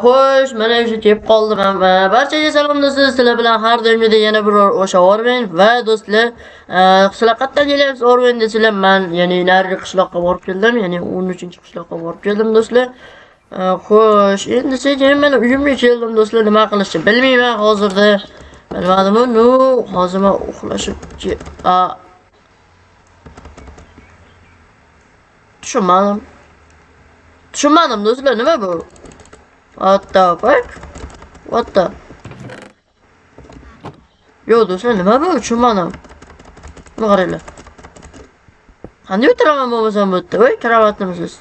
Xo'sh, mana o'sha kelib qoldim va barchaga salom do'stlar, sizlar bilan har doimgidek yana bir bor o'sha Orven va do'stlar, sizlar qayerdan kelyapsiz Orven desanglar, men ya'ni narigi qishloqqa borib keldim, ya'ni 13-qishloqqa borib keldim do'stlar. Xo'sh, endi sekin mana uyimga keldim do'stlar, nima qilishni bilmayman hozirda. Bilmadim, nu, hozir men uxlashib tushunmadim. Tushunmadim do'stlar, nima bu? What the fuck? What the? Yo'q do'stlar, nima bu? Tushunmadim. Buni qaranglar. Qanday o'tiraman bo'lmasam bu yerda? Voy, karavotnimisiz?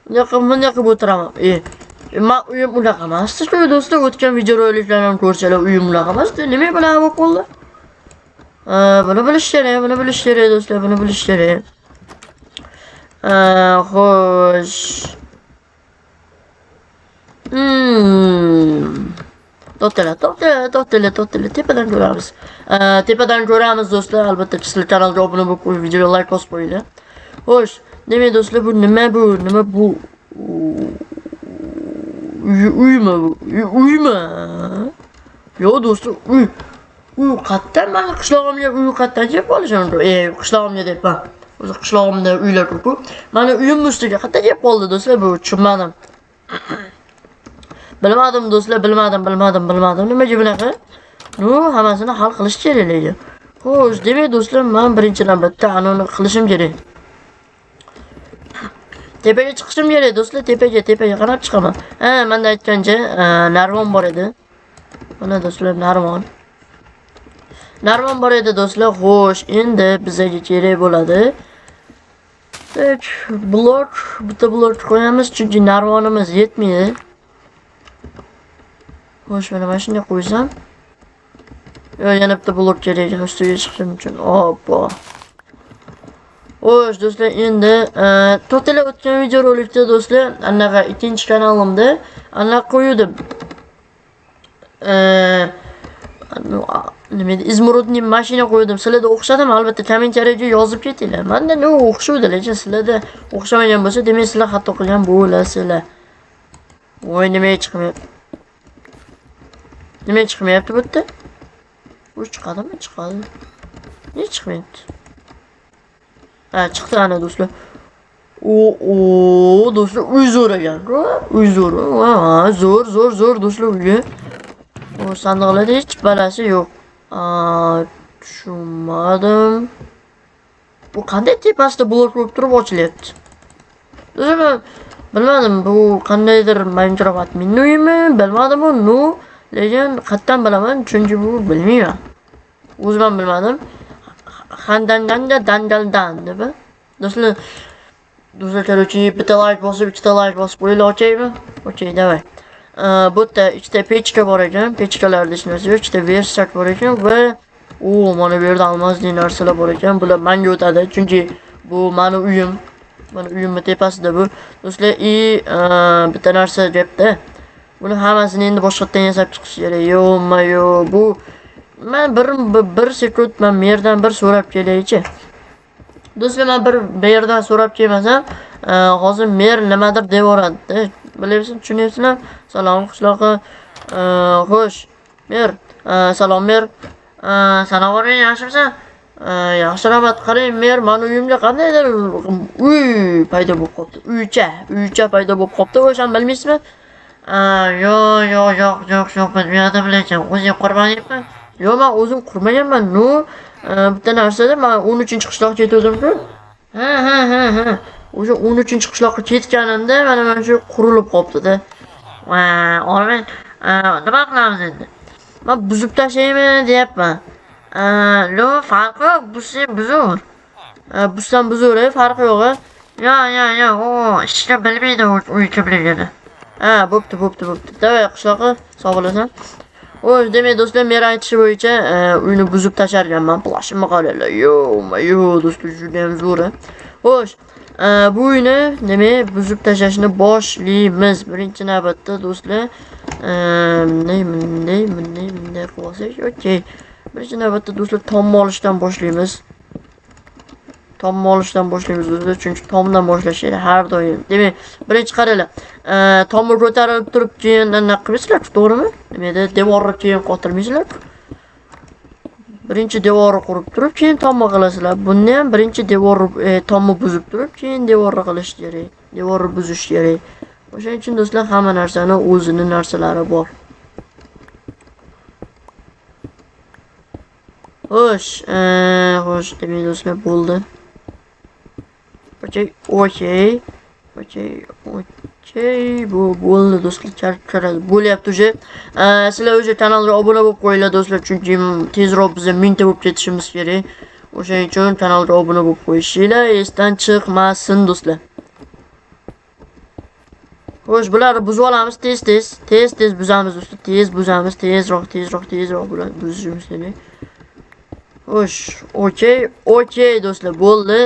Bunday qilib o'tiraman. Men uyim unaqa emasdi-ku do'stlar, o'tgan videoroliklarni ham ko'rsalar, uyim unaqa emasdi. Nima bilan bo'lib qoldi? Buni bilish kerak, buni bilish kerak do'stlar, buni bilish kerak. Xo'sh. To'xtala, to'xtala, tepadan ko'ramiz. Tepadan ko'ramiz do'stlar, albatta sizlar kanalga obuna bo'lib qo'yib, videoga like bosib qo'yinglar. Xo'sh, demak do'stlar, bu nima bu? Nima bu? Uymi bu? Uymi? Yo'q do'stlar, uy. Uy qayerdan mani qishlog'imga uy qayerdan kelib qolishi mumkin? Qishlog'imga deyapman. O'zi qishlog'imda uylar ko'p-ku. Mani uyim ustiga qayerdan kelib qoldi do'stlar, bu tushunmadim. Bilmadim do'stlar, bilmadim. Nimaga bunaqa? Nu, hammasini hal qilish kerak lekin. Xo'sh, demak do'stlar, men birinchi navbatda anoni qilishim kerak. Tepaga chiqishim kerak do'stlar, tepaga qarab chiqaman. Ha, menda aytgancha, narvon bor edi. Mana do'stlar, narvon. Narvon bor edi do'stlar. Xo'sh, endi bizga kerak bo'ladi. Tak, blok, bitta blok qo'yamiz, chunki narvonimiz yetmaydi. Xo'sh, mana shunday qo'ysam. Yo'q, yana bitta blok kerak ekan ustiga chiqishim uchun. Hoppa. Xo'sh do'stlar, endi to'xtalib o'tgan videorolikda do'stlar, anaqa ikkinchi kanalimda anaqa qo'ydim. Nima edi? Izmurudning mashina qo'ydim. Sizlarda o'xshadimi? Albatta kommentariyaga yozib ketinglar. Menda nima o'xshavdi, lekin sizlarda o'xshamagan bo'lsa, demak sizlar xato qilgan bo'lasizlar. Voy, nimaga chiqmayapti? Nimaga chiqmayapti bu yerda? Bu chiqadimi? Chiqadi. Nega chiqmayapti? Ha, chiqdi ana do'stlar. O, do'stlar, uy zo'r ekan. Uy zo'r. Ha, zo'r, zo'r, zo'r do'stlar uyi. O sandiqlarda hech balasi yo'q. Tushunmadim. Bu qanday tepasida blok bo'lib turib ochilyapti? Do'stlar, bilmadim, bu qandaydir Minecraft admin uyimi, bilmadim u, nu, lekin qayerdan bilaman, chunki bu bilmayman. O'zim ham bilmadim. Handanganga dangaldan deb. Do'stlar, короче, bitta like bosib, ikkita like bosib qo'yinglar, ochaymi? Okey, davay. Bu yerda ikkita pechka bor ekan, pechkalarda hech narsa yo'q, ikkita versak bor ekan va mana bu yerda almazli narsalar bor ekan. Bular menga o'tadi, chunki bu meni uyim. Meni uyimning tepasida bu. Do'stlar, bitta narsa gapda. Buni hammasini endi boshqatdan yasab chiqish kerak. Yo'qma, yo'q, bu men bir sekund men merdan bir so'rab kelaychi. Do'stlar, men bir merdan so'rab kelmasam, hozir mer nimadir deb yuboradi. Bilyapsizmi, tushunyapsizlar? Salom qishlog'i. Xo'sh, mer, salom mer. Salom oling, yaxshimisan? Yaxshi rahmat. Qarang, mer, meni uyimga qandaydir uy paydo bo'lib qoldi. Uycha paydo bo'lib qoldi. O'shan bilmaysizmi? Yo'q, yo'q, yo'q, yo'q, yo'q, bilmadim lekin o'zing qurmadingmi? Yo'q, men o'zim qurmaganman. Nu, bitta narsada men 13-qishloqqa ketgandim-ku. Ha, ha, ha, ha. O'sha 13-qishloqqa ketganimda mana shu qurilib qolibdi-da. Va, olmay, nima qilamiz endi? Men buzib tashlaymi deyapman. Yo'q, farqi yo'q, buzsang buzur. Buzsam buzur, farqi yo'q. Yo'q, yo'q, yo'q, u ishni bilmaydi uy kimligini. Ha, bo'pti, bo'pti, bo'pti. Davay qishloqqa, sog' bo'lasan. Xo'sh, demak do'stlar, men aytishi bo'yicha uyni buzib tasharganman. Plashimni qaranglar. Yo'q, yo'q do'stlar, juda ham zo'r. Xo'sh, bu uyni demak buzib tashlashni boshlaymiz. Birinchi navbatda do'stlar, bunday, bunday, bunday, bunday qilib olsak, okey. Birinchi navbatda do'stlar tomni olishdan boshlaymiz. Tomni olishdan boshlaymiz do'stlar, chunki tomdan boshlash kerak har doim. Demak, birinchi qaranglar. Tomni ko'tarib turib keyin anaqa qilmaysizlar, to'g'rimi? Nimada devorni keyin qotirmaysizlar. Birinchi devorni qurib turib, keyin tomni qilasizlar. Buni ham birinchi devorni tomni buzib turib, keyin devorni qilish kerak. Devorni buzish kerak. O'shaning uchun do'stlar hamma narsani o'zini narsalari bor. Xo'sh, xo'sh, demak do'stlar bo'ldi. Okey, okey. Okey, okey, bu bo'ldi do'stlar, charchadim. Bo'lyapti уже. Sizlar уже kanalga obuna bo'lib qo'yinglar do'stlar, chunki tezroq biz 1000 ta bo'lib ketishimiz kerak. O'shaning uchun kanalga obuna bo'lib qo'yishinglar esdan chiqmasin do'stlar. Xo'sh, bularni buzib olamiz tez-tez. Tez-tez buzamiz do'stlar, tez buzamiz, tezroq, tezroq, tezroq bularni buzishimiz kerak. Xo'sh, okey, okey do'stlar, bo'ldi.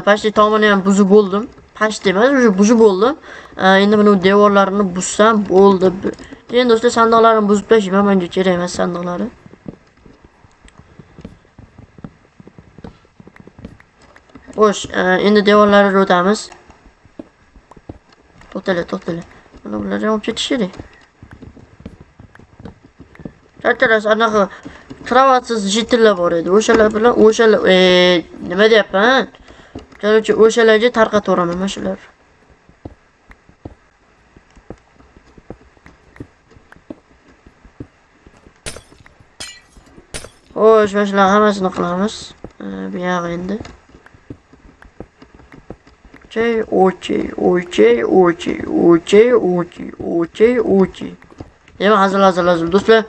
Pastki tomini ham buzib bo'ldim. Past emas, уже buzib bo'ldim. Endi buni devorlarini buzsam bo'ldi. Keyin do'stlar sandiqlarini buzib tashlayman, menga kerak emas sandiqlari. Xo'sh, endi devorlarga o'tamiz. To'xtanglar, to'xtanglar. Mana bularni olib ketish kerak. Charcharas anaqa kravatsiz jitillar bor edi. O'shalar bilan o'shalar, nima deyapman? Короче, o'shalarga tarqataveraman mana shular. Xo'sh, mana shular hammasini qilamiz. Bu yog'i endi. Okey, okey, okey, okey, okey, okey, okey, okey. Demak, hazil, hazil, hazil. Do'stlar,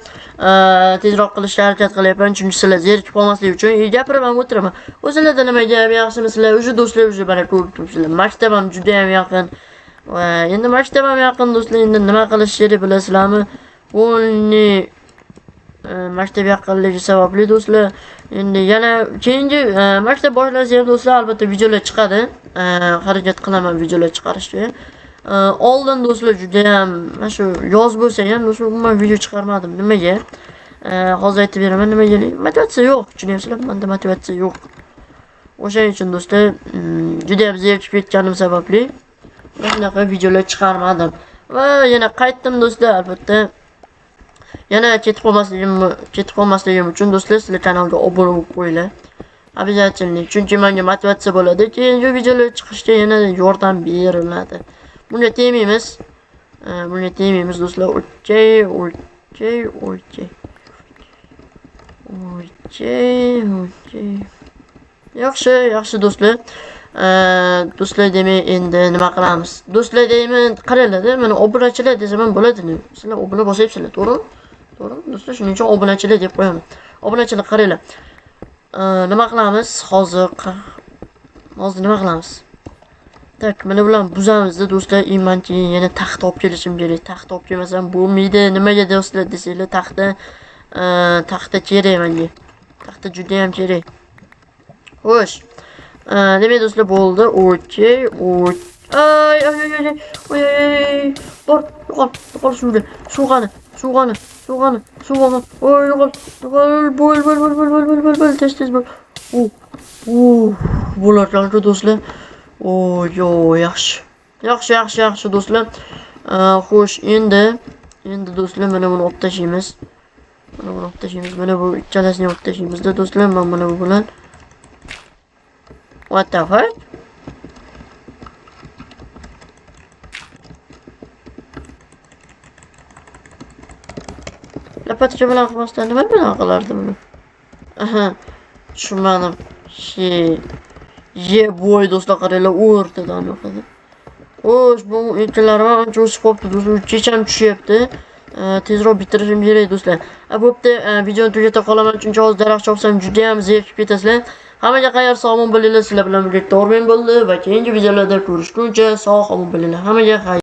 tezroq qilishga harakat qilyapman, chunki sizlar zerikib qolmaslik uchun gapirib ham o'tiraman. O'zingizlarda nima gap, yaxshimisizlar? O'sha do'stlar o'sha mana ko'rib turibsizlar. Maktab ham juda ham yaqin. Va endi maktab ham yaqin do'stlar, endi nima qilish kerak bilasizlarmi? O'nni maktab yaqinligi sababli do'stlar, endi yana keyingi maktab boshlansa ham do'stlar albatta videolar chiqadi. Harakat qilaman videolar chiqarishga. Oldin do'stlar juda ham mana shu yoz bo'lsa ham do'stlar umuman video chiqarmadim. Nimaga? Hozir aytib beraman nimaga. Motivatsiya yo'q, tushunyapsizlar? Menda motivatsiya yo'q. O'shaning uchun do'stlar, juda ham zerikib ketganim sababli mana shunaqa videolar chiqarmadim. Va yana qaytdim do'stlar, albatta. Yana ketib qolmasligim uchun do'stlar sizlar kanalga obuna bo'lib qo'yinglar. Обязательно, chunki menga motivatsiya bo'ladi. Keyingi videolar chiqishga yana yordam beriladi. Bunga tegmaymiz. Bunga tegmaymiz do'stlar. Okey, okey, okey. Okey, okey. Yaxshi, yaxshi do'stlar. Do'stlar demak endi nima qilamiz? Do'stlar deyman, qaranglar-da, mana obunachilar desam ham bo'ladi. Sizlar obuna bosyapsizlar, to'g'rimi? To'g'rimi? Do'stlar, shuning uchun obunachilar deb qo'yaman. Obunachilar qaranglar. Nima qilamiz? Hozir nima qilamiz? Tak, mana bularni buzamizda do'stlar. Man keyin yana taxt olib kelishim kerak. Taxt olib kelmasam bo'lmaydi. Nimaga do'stlar desanglar, taxta kerak menga. Taxta juda ham kerak. Xo'sh. Demak do'stlar bo'ldi. Okey, okey. Ay, ay, ay, ay, ay, ay. Bor, yo'qol, yo'qol suvga. Suvg'ani, suvg'ani, suvg'ani, suvg'ani. Oy, yo'qol, yo'qol, bo'l, bo'l, bo'l, bo'l, bo'l, bo'l, bo'l, tez, tez bo'l. U, u, bo'larkan-ku do'stlar. Oy, yo, yaxshi. Yaxshi, yaxshi, yaxshi do'stlar. Xo'sh, endi do'stlar mana buni olib tashlaymiz. Mana buni olib tashlaymiz. Mana bu ikkalasini olib tashlaymiz-da do'stlar. Mana bu bilan. What the fuck? Lapatka bilan qilmasdan nima bilan qilardi buni? Aha, tushunmadim. Ye boy do'stlar qaranglar, o'rtadan o'qidi. Xo'sh, bu ekinlarim ham ancha o'sib qolibdi do'stlar, kecham tushyapti. Tezroq bitirishim kerak do'stlar. Bo'pti, videoni tugata qolaman, chunki hozir daraxt chopsam juda ham zerikib ketasizlar. Hammaga xayr, sog'lom bo'linglar. Sizlar bilan birga Tormen bo'ldi va keyingi videolarda ko'rishguncha sog' omon bo'linglar. Hammaga xayr.